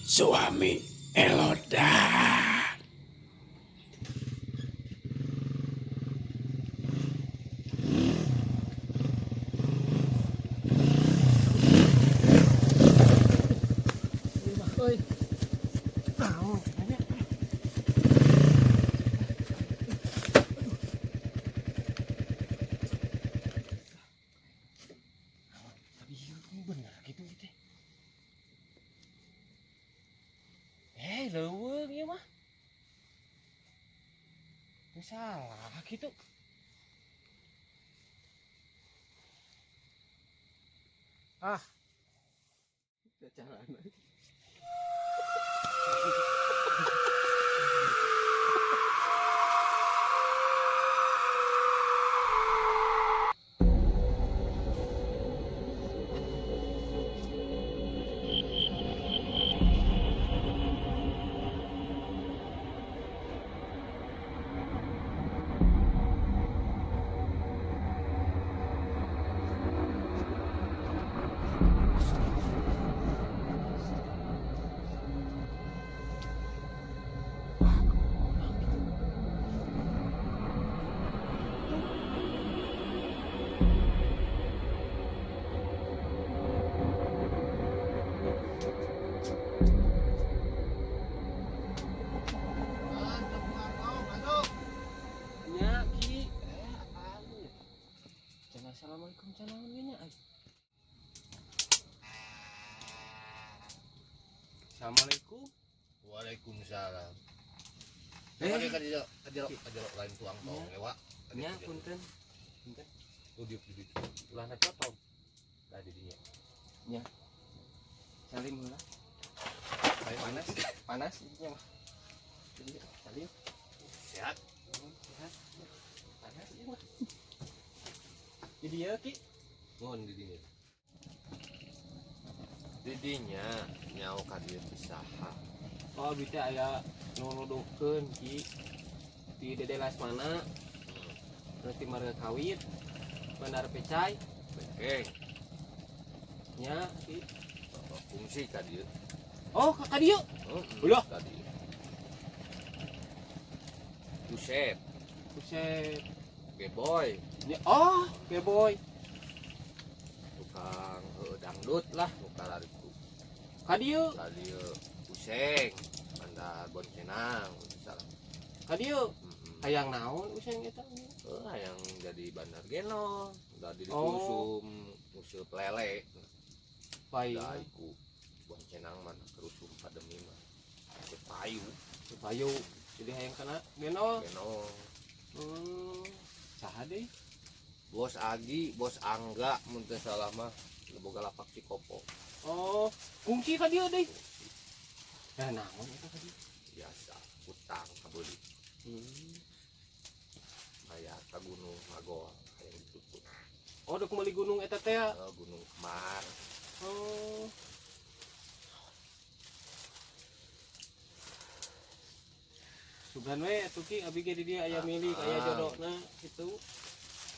Suami Eloda. Euy. Naon cenah? Tapi ieu bener gitu teh. Eh, leuweung ieu mah. Teu salah gitu. Ah. Carana. Nya Ki, eh apaan ya? Cenah assalamualaikum cenah naon nya ai. Assalamualaikum. Waalaikumsalam. Eh. Eh, ka dieu, ka jero, ka jero lain tuang tong lewa. Nya punten. Punten. Tuh diuk di ditu. Ulah cotong. Lah di dinya. Nya. Salim heula. Panas, panas ieu mah. Jadi salim. Sehat. Sehat. Panas ieu mah. Jadi ya Ki. Mohon di dinya. Di dinya nyaho ka dieu teh saha? Oh, abi teh aya nu nuduhkeun Ki. Di Dede Lasmana. Berarti marga kawit. Bandar Pecai. Bengkeng. Nya Ki. Oh, fungsi ka dieu. Oh, ka dieu. Heeh. Ulah. Ka dieu. Buset, Buset. Geboy, Nya, oh, Geboy. Tukang dangdut lah, nu kararitu. Ka dieu. Ka dieu Useng, Bandar Boncenang, salah. Ka dieu. Heeh. Hayang naon Useng eta? Hayang jadi bandar geno, udah di Oh. kusum, musuh lele. Payu. Da iku Boncenang mana kerusum pandemi mah. Teu payu. Teu payu. Jadi hayang kana geno. Geno. Saha deui? Bos Agi, Bos Angga mun teu salah mah boga lapak Cikopo. Oh, kungsi ka dieu deui. Nah, naon eta ka dieu? Biasa, utang kabeuli. Aya ka Gunung Magol hayang ditutup. Oh, dek meuli gunung eta teh ya? Oh, Gunung Kemar. Oh. Sugan we atuh Ki, abi ge di dieu aya milik, aya jodona kitu.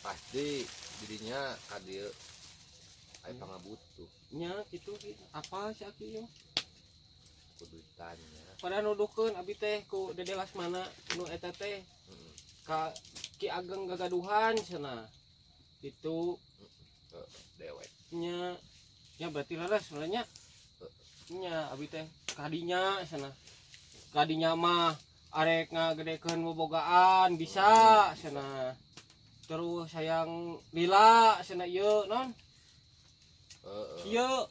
Pasti dirinya ka dieu aya pangabutuh. Nya kitu Ki, apa si aki ieu? Kudu ditanya. Pada nuduhkeun abi teh ku Dede Lasmana nu eta teh. Ka Ki Ageng gagaduhan cenah. Itu Dewek. Nya, nya berarti leres sebenarnya. Nya abi teh kadinya cenah. Kadinya mah arek ngagedekeun bobogaan bisa cenah. Terus hayang lila cenah ieu non. Heeh. Ieu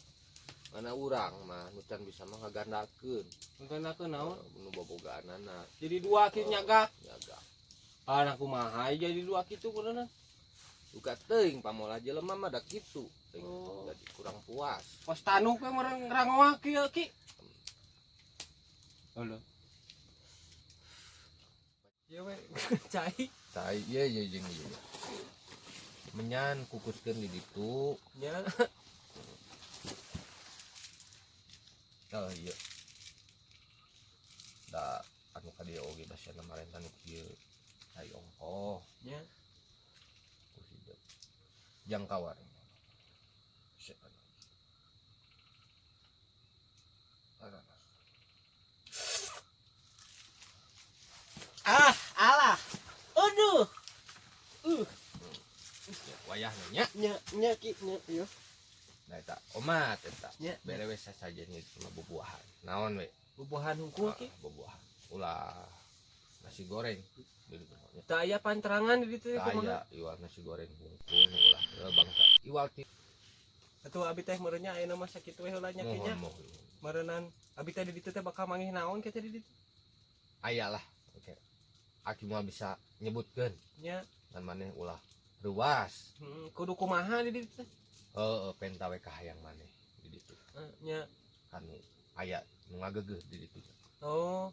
Mana urang mah nu can bisa mah ngagandakeun. Ngagandakeun naon? Nu bobogaanana. Jadi dua kieu nyagak. Nyagak. Ah, nah kumaha jadi dua kitu kunaon? Duka teuing pamolah jelema mah da kitu. Teuing Oh. jadi kurang puas. Pos tanuk we meureun ngerangoak kieu Ki. Halo. Ieu we cai. Cai ieu ieu jeung ieu. Menyan kukuskeun di ditu. Nya. Oh iya. Da anu ka dieu oge basiana marenta nu kieu. Cai ongkoh. Nya. Ku hideung. Jangkauan. Sek anu. Ananas. Nya nya ki nya ieu. Nah eta omat eta. Nya. Bere we sasajen itu mah bubuahan. Naon we? Bubuahan hungkul ki. Bubuahan. Ulah nasi goreng. Teu aya panterangan di ditu Teu kumaha? aya iwal nasi goreng hungkul ulah bangsa. Iwal ti Atuh abi teh meureunnya ayeuna mah sakitu we heula nya ki nya. Mohon mohon. Meureunnan abi teh di ditu teh bakal manggih naon ke teh di ditu? Aya lah. Oke. Aki moal bisa nyebutkeun. Nya. Ngan maneh ulah ruas. Kudu kumaha di ditu teh? Heeh, penta we kahayang maneh di ditu. Nya. Kanu aya nu ngageugeuh di ditu. Oh,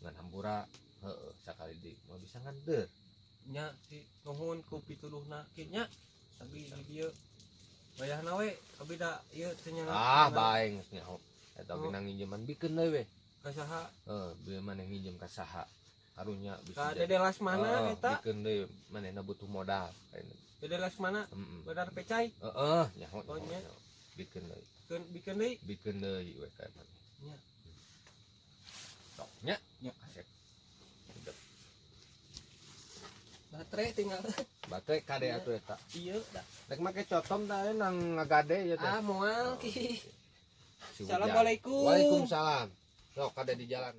Ngan hampura heeh sakali deui moal bisa ngandeur. Nya si nuhun ku pituduhna ki nya. Abi di dieu. Wayahna we abi da ieu teh nya. Ah, bae geus nyaho. Eta oge Oh. nang nginjeman bikeun deui we. Ka saha? Heeh, bieu maneh nginjem ka saha. Karunya bisa Ka Dede Lasmana eta. Bikeun deui manehna butuh modal. Dede Lasmana Heeh. badar pecai. Heeh, nyaho. Oh, nya. Nyaho. Bikeun deui. Keun bikeun deui. Bikeun deui we ka maneh. Nya. Sok nya. Nya. Asep. Udah. Baterai tinggal. Baterai kade atuh eta. Ieu da. Rek make cotom tah nang ngagade ieu teh. Ah, moal ki. Si hujan. Assalamualaikum. Waalaikumsalam. Sok kade di jalan.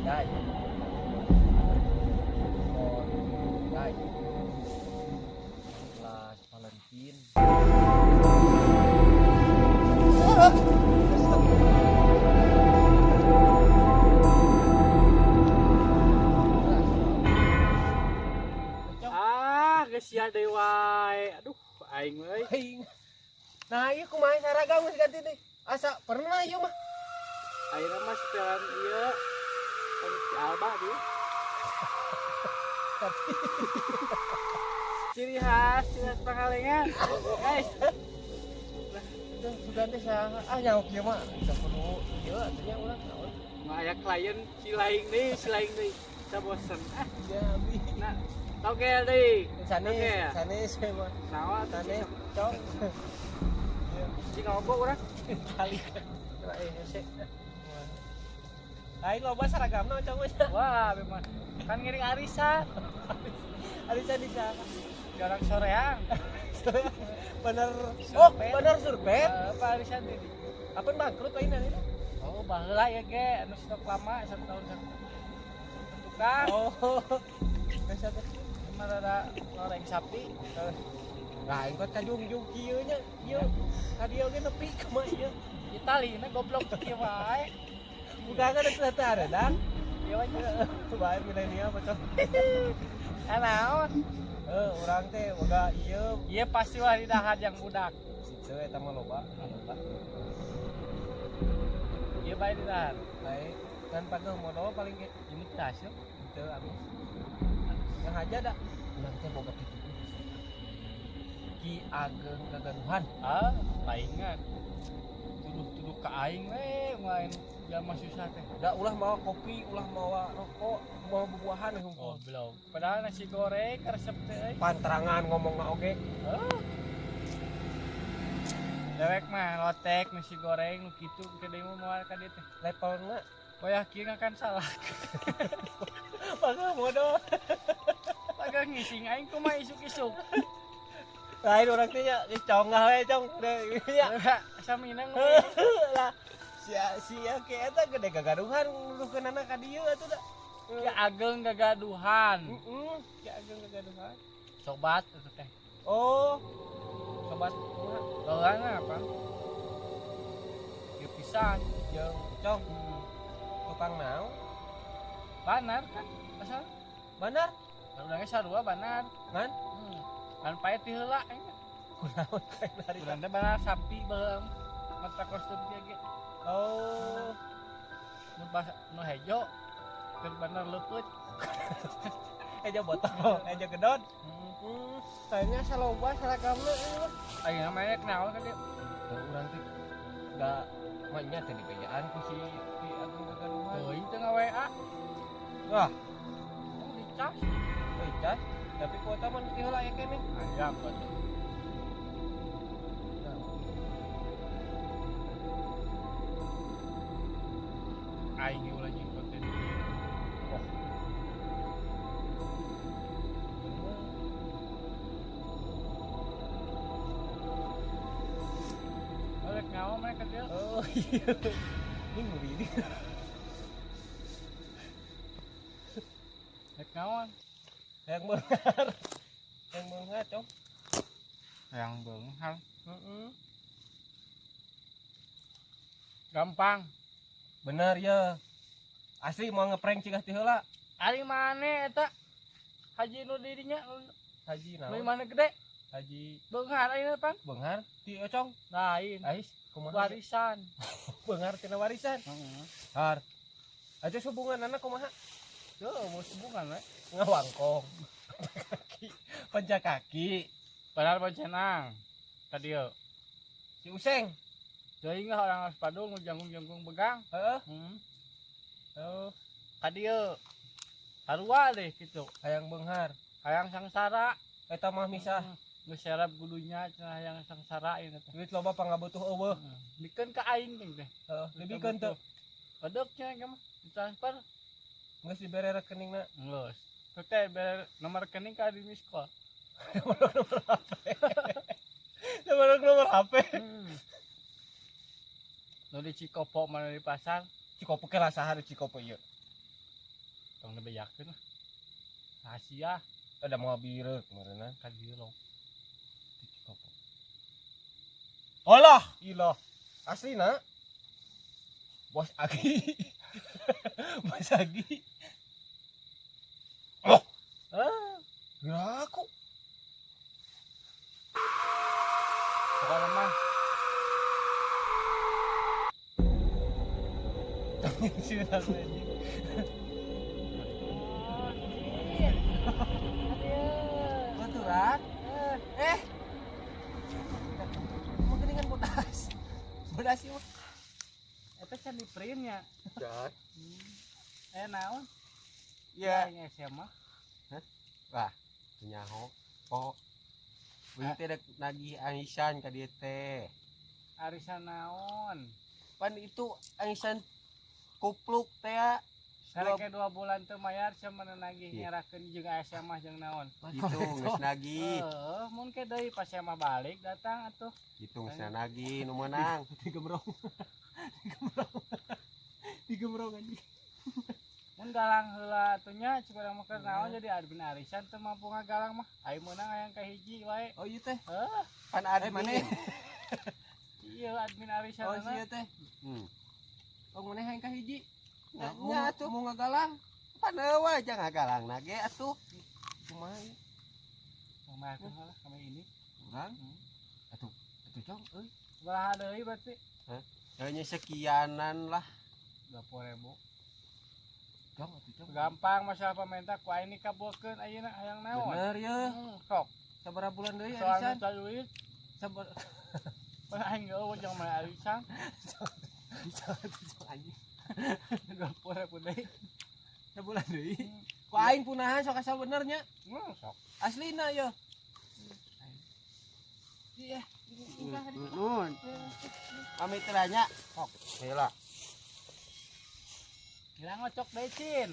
Dai. Oh, dai. Kelas Valentin. Ah, geus sia deui wae. Aduh, aing euy. Aing. Nah, ieu kumaha saragam geus ganti deui. Asa pernah ieu mah. Ayeuna mah setelan ieu. Kan si Alba dia. Ciri khas Pangalengan. Guys, Tuh, sugan teh saha? Ah, nyaho kieu mah. Bisa kudu ieu atuh nya urang naon. mah aya klien si lain deui, si lain deui. Sa bosen. Ah, Ya, abi. nah, togel deui. Sanes, Oke. sanes we mah. Naon atuh Sanes, cong. si ngobok urang. Kali. Kena hese. Lain loba saragamna cong mah. Wah, memang kan ngiring arisan. Arisan di sana. Di orang soreang. Bener. Oh, Surpet. bener surpet. Apa arisan ini? Apa bangkrut lain ini? Oh, baheula ya ge, anu stok lama satu tahun satu tukang. Oh. Biasa teh. Emang rada loreng sapi. Lah, aing kot kajungjung kieu nya. Ieu. Ka dieu ge nepi kumaha ieu. Itali na goblok kieu wae. Bukan kan ada teh aredan. Ieu wae. Bae milenial macam. Ah, naon? Urang teh boga ieu. Ieu pasti wah didahar yang budak. Itu eta mah loba, loba. Ieu bae didahar. Bae kan pageuh modal paling ge. Ini teh hasil. Teu abis. Yang aja dah. Urang teh boga pitu. Ki Ageng Gagaruhan. Ah, palingan. Tuduh-tuduh ka aing we main jalma susah teh. Da ulah mawa kopi, ulah mawa rokok, mawa bubuahan we hungkul. Goblok. Padahal nasi goreng resep teh euy. Panterangan ngomongna oge. Heuh. Dewek mah lotek nasi goreng nu kitu ke deui mah moal ka dieu teh. Levelna Wayah kieu kan salah. Pagah bodoh. Pagah ngising aing kumaha isuk-isuk. Lain urang teh nya geus congah we cong. Ya. Samina Lah si ke eta gede gagaduhan nuduhkeunana ka dieu atuh da. Ki Ageng gagaduhan. Heeh, Ki Ageng gagaduhan. Sobat itu teh. Oh, sobat baheulana apa? Ieu pisan jeung cong. Tukang naon? Banar kan asal. Banar? Urangnya sarua banar. Ngan? Kan pae ti heula aing. Kunaon kae hari? Urang teh banar sapi baheula mata kostum dia ge. Oh. Nu basa nu hejo keur banar leupeut. Hejo botol, hejo gedot. Kayaknya saloba seragamna ieu mah. Ayeuna mah rek naon ka dieu? Urang teh da mah nya teh dibejaan ku si Ki Ageng gagaduhan. Teuing teu nga-WA. Wah, oh dicas. Dicas, tapi kuota mah ti heula aya keneh. Aya kuota. Aing ge ulah jeung konten ieu. Oh. Balik ngawa mereka dia. Oh iya. Ini nguri ini. Rek ngawan. Yang beunghar. Yang beunghar, Cong. Yang beunghar. Heeh. Gampang. Bener ya. Asli mau ngeprank cigah ti heula. Ari mane eta? Haji nu di dinya Haji nu naon? mana gede? Haji beunghar ayeuna pan. Beunghar ti Ocong. Lain. Ais kumaha? Warisan. Beunghar tina warisan. Heeh. Har. Aja hubunganana kumaha? Tuh, mau hubungan we. Ngawangkong. Kaki. Panca kaki. Padahal pacenang. Ka dieu. Si Useng. Teuing lah orang Padung nu jangkung-jangkung begang. Heeh. Heeh. Oh, Ka dieu. Sarua deh kitu. Hayang beunghar. Hayang sangsara. Eta mah misah. Geus serap gudunya cenah hayang sangsara ieu teh. Duit loba pangabutuh eueuh. Bikeun ka aing teh. Heeh, lebihkeun teu. Bedek cenah ge mah ditransfer. Geus dibere rekeningna. Geus. Teu teh bere nomor rekening ka di miss call. Nomor HP. Nomor HP. Nu di Cikopo mana di pasar? Cikopo ke lah saha di Cikopo ieu. Tong dibejakeun lah. Rahasia. Ada mau bireuk meureunna ka dieu loh. Di Cikopo. Alah, ilah. Aslina. Bos Agi. Bos Agi. Oh. Ah, Geraku. Pokoknya mah Sudah anjing. Baturan. Eh. Mau geningan bodas. Bodas ieu mah. Eta can di print nya. Jan. Naon? Ya. Aing SMA. Hah? Wah, nyaho. Oh. Beuh teh dek nagih arisan ka dieu teh. Arisan naon? Pan itu arisan kupluk teh ya. Sareke 2 bulan teu mayar sia mana nagih Iya. nyerahkeun jeung SMA jeung naon. Gitu geus nagih. Heeh, mun ke deui pas SMA balik datang atuh. Gitu geus nagih nu meunang. Digemrong. Digemrong. Digemrong anjing. Mun galang heula atuh nya cik urang mah keur naon jadi admin arisan teu mampu ngagalang mah. Aing meunang hayang ka hiji wae. Oh iya teh. Heuh, Pan admin. Maneh. Iya admin arisan. Oh iya teh. Oh maneh hayang ka hiji. Nah, Nya atuh mau ngagalang. Pan eueuh aja ngagalang nage atuh. Kumaha ieu? Kumaha atuh lah kami ini. Urang. Atuh, atuh cong euy. Sabaraha deui berarti? Hah? Hanya sekianan lah. 20.000. Cong atuh cong. Gampang masalah pemerintah ku aing dikabulkeun ayeuna hayang naon. Bener ye. Sok. Sabaraha bulan deui Soalnya arisan? minta duit. Sabar. Pan aing eueuh jeung mah arisan. Cong atuh anjing. 20.000 deui. Sabulan deui. Ku aing punahan sok asal bener nya. Sok. Aslina ye. Iya. ka ditu. Nuhun. Pamit teh nya. Sok, heula. Hilang ngocok deui cin.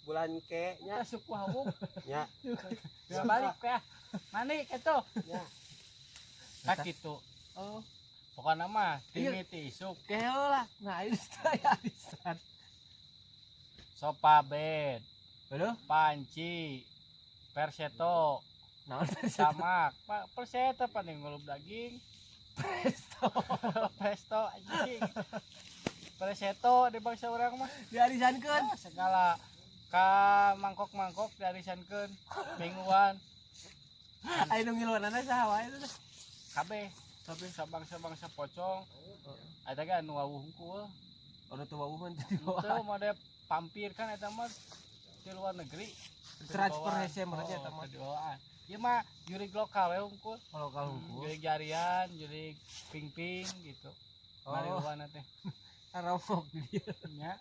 Bulan ke nya. Kita suku hawuk. Nya. Ya balik ya. Mani kitu. Nya. Kak kitu. Oh, Pokokna mah Iya. timiti isuk ke heula. Nah, ini saya arisan. sofa bed, Aduh, panci, perseto, naon teh? samak. Pak perseto paling ngulub daging. Presto. Presto anjing. Preseto di bangsa urang mah. Diarisankeun. Ah, segala ka mangkok-mangkok diarisankeun mingguan Aya nu ngiluanana saha wae itu teh. kabeh kabeh sabangsa-bangsa pocong eta ge anu wawuh hungkul. Oh, nu teu wawuh mah teu dibawa. Itu mode pampir kan eta mah di luar negeri. Transfer Dibawaan. hese mah aja eta Oh, mah. teu dibawaan. Ieu mah jurig lokal we hungkul. Kalau kalau hungkul. Jurig jarian, jurig ping-ping gitu. Oh, Marijuana teh karomok dia. nya.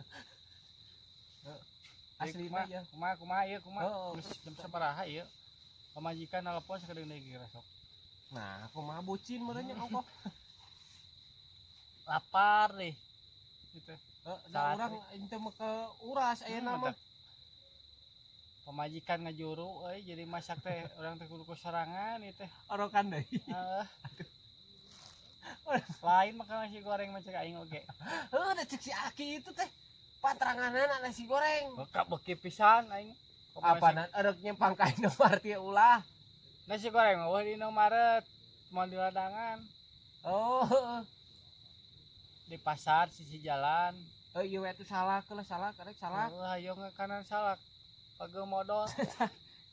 Asli Kumaha ya. kumaha kumaha ieu kumaha? Oh. Geus jam sabaraha ieu? Pamajikan nelpon sakedeung deui kira sok. Nah, kumaha bucin meureun nya ongkoh. Lapar deh. Gitu. Heeh, da Saat urang ente mah ke uras ayeuna mah. Matak pamajikan ngajuru euy jadi masak teh urang teh kudu ku sorangan ieu teh. Orokan deui. Heeh. Lain makan nasi goreng mah cek aing oge. Heuh, da cek si Aki itu teh. Patranganana nasi goreng. Beka beki pisan aing. Komo Apa na erek nyempang ka Indomaret ya ulah. Nasi goreng mah euweuh di Indomaret, mau di ladangan, Oh, heeh. di pasar sisi jalan. Eh, ieu we atuh salah keula salah karek salah. Heuh hayo nge kanan salak. Pageu modal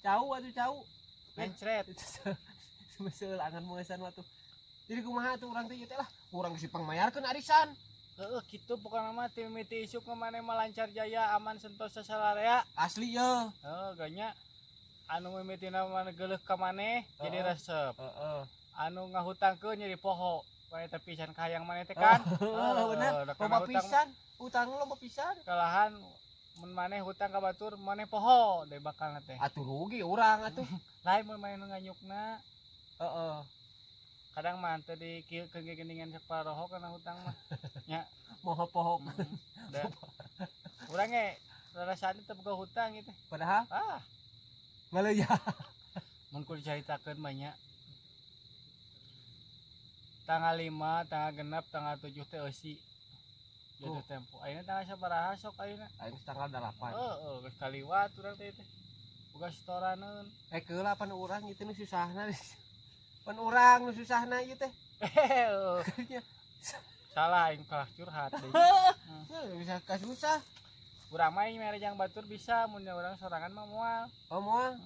Cau atuh cau. mencret. Semeseul angan meusan mah tuh. Jadi kumaha tuh urang teh ieu teh lah, urang geus dipangmayarkeun arisan. Heeh kitu pokona mah ti mimiti isuk mah maneh mah lancar jaya aman sentosa salarea. Asli ye. Heuh ganya anu mimitina mah geuleuh ka maneh jadi Heeh. resep. Heeh. Anu ngahutangkeun jadi poho. Wae teh pisan kahayang maneh teh kan. Heeh, bener. da kana Loba hutang pisan, utang loba pisan. kalahan mun maneh hutang ka batur maneh poho deui bakalna teh. Atuh rugi urang atuh. Lain mun maneh nu nganyukna Heeh. kadang mah teu di kieukeun ge geuningan sok paroho kana hutang mah. Nya. Moho poho. Da. Urang ge rarasaan teu boga hutang ieu teh. Padahal Ah, ngaleuya. mun kudu dicaritakeun mah nya. Tanggal 5, tanggal genep, tanggal 7 teh eusi. Jatuh Oh. tempo. Ayeuna tanggal sabaraha sok ayeuna? Aing geus tanggal 8. Heeh, geus kaliwat urang teh teh. Boga setoraneun. Eh keula pan urang ieu teh nu susahna. Pan urang nu susahna ieu teh. Heeh. Salah aing kalah curhat deui. Heuh, bisa kasusah. Urang mah mere jang batur bisa mun urang sorangan mah moal. Oh moal.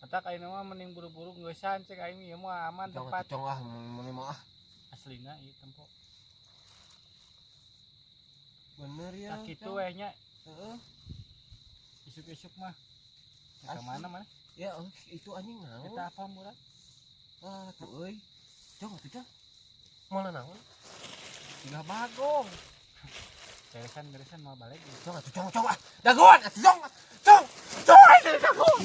Matak ayeuna mah mending buru-buru ngeusan cek aing ieu mah aman Cong tempat cong ah mun mah ah. aslina ieu tempo. Bener ya. Tah kitu we nya Heeh. isuk-isuk mah. Ka Asli. mana mana? Ya oh, itu anjing naon? Kita apa murah? Ah, tuh euy. Cong atuh cong. Mana naon? Tiga bagong. Beresan beresan mau balik. Cong atuh cong cong ah. Dagoan atuh cong. Cong. Cong atuh dagoan.